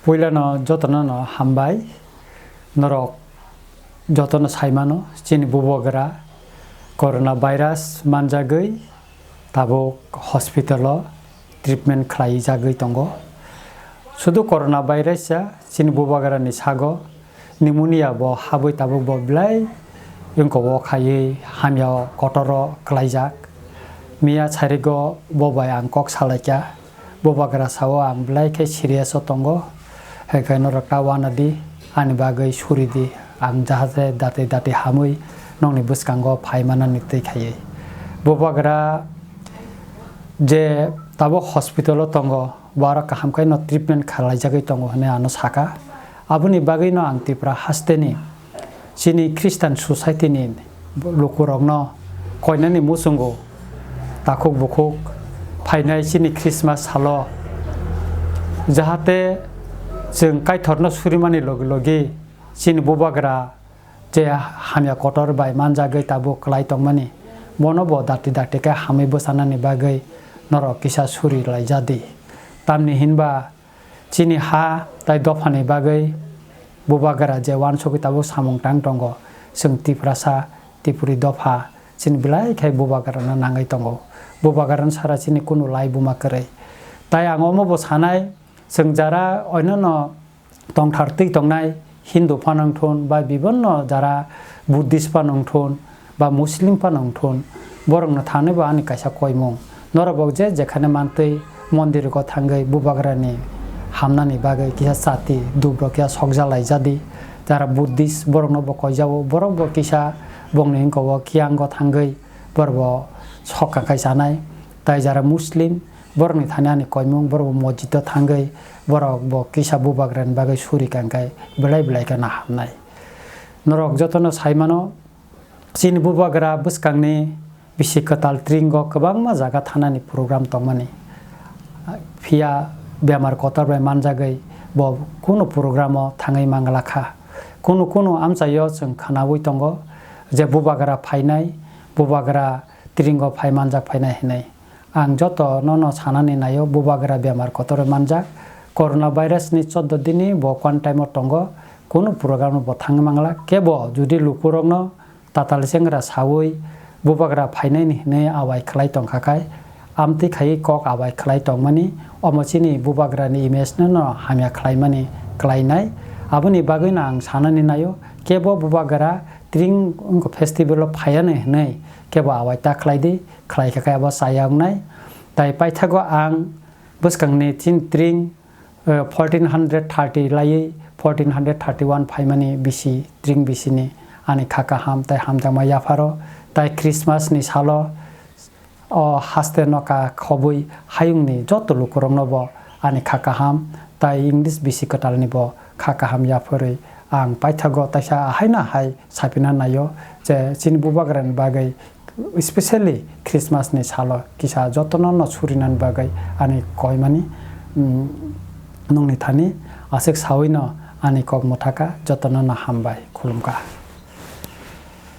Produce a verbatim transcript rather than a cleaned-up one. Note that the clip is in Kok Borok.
Puilano jotono no hambai. Norok jotono saimano, chini bubagra corona virus manjagwi tabuk hospital o treatment khlaijagwi tongo. Sudu corona virus ya chini bubagrani sago pneumonia bo habwi tabuk bo belai wngkok o khaiwi hamya kotor o klaijak. Miya sarigo bo bai ang kok salaikha. Bubagra sao ang belai khe serious o tongo, hai khe norok ta uanadi, ani bagwi suridi, ang jahate dati dati hamwi nokni bwskango phai manani twi khaiwi. Bubagra je tabuk hospital o tongo, bo aro kaham khe no treatment khlaijagwi tongo hwnwi ano saka. Aboni bagwi no ang Tripura hasteni chini Christian society ni lukurokno koinani muchungo takhuk bukhuk phainai chini Christmas salo, jahate chwng Kaitorno surimani logi logi chini bubagra je hamya kotor bai manjagwi tabuk kwlai tongmani, bono bo dakti dakti khe hamwi bwchanani bagwi norok kisa suri laijadi. Tamni hinba chini ha tai dophani bagwi bubagra je uansugwi tabuk samung tang tongo, chwng Tiprasa, Tipuri dopha, chini belai khai bubagrano nangwi tongo. Bubagrano sara chini kunu lai buma kwrwi. Tai ang omo bo sanai, chwng jara oinono tongthar twi tongnai, Hindu phano wngthun, ba bibonno jara Buddhist phano wngthun, ba Muslim phano wngthun, borokno thani bo ani kaisa koimung. Norok bo je jekhane mantwi mondirogo thangwi bubagrani hamnani bagwi kisa chati dubrok ya sokjalai jadi. Jara Buddhist borokno bo koijao, borok bo kisa bongni wngkha o kiyango thangwi borok bo sok kakai chanai. Tai jara Muslim, borokni thani ani koimung, borok bo mosjid o thangwi borok bo kisa bubagrani bagwi suri kangkhe belai belai khe nahamnai. Norok jotono saimano, chini bubagra bwskangni bisi kwtal tringo kwbangma jaga thanani program tongmani. Phiya bemar kotor bai manjagwi bo kunu programo thangwi mangla kha. Kunu kunu amchaio chwng khwnaui tongo je bubagra phainai, bubagra tringo phai manjak phainai hinwi. Ang joto nono sanani naio, bubagra bemar kotor manjak. Corona virus ni chordo dini bo quarantine o tongo, kunu program bo thangwi mangla. Kebo jodi lukurokno tatal chengra saui bubagra phainai ni hinwi awai khlai tongkha khai, amtwi khaiwi kok awai khlai tongmani, omo chini bubagra ni image no no hamya khlaimani khlainai. Aboni bagwi no ang sanani naio, kebo bubagra tring wngkha festival o phaiya ni hinwi kebo awai ta khlai di. Khlai kha khe abo chaya wngnai. Tai paithago ang bwskangni chini tring, eh, fourteen hundred thirty laiwi fourteen hundred thirty one phaimani bisi, tring bisini ani kha kaham tai hamjakma yapharo. Tai Christmas ni salo o haste no ka khobwi hayungni joto lukurokno bo ani kha kaham tai English bisi kwtalni bo kha kaham yapharwi ang paithago taisa ahaino ahai sapina naio je chini bubagrani bagwi, especially Christmas ni salo kisa jotono no surinani bagwi ani koimani, mm, nungni thani aswk saui no ani kok mwthaka jotono no hambai khulumkha.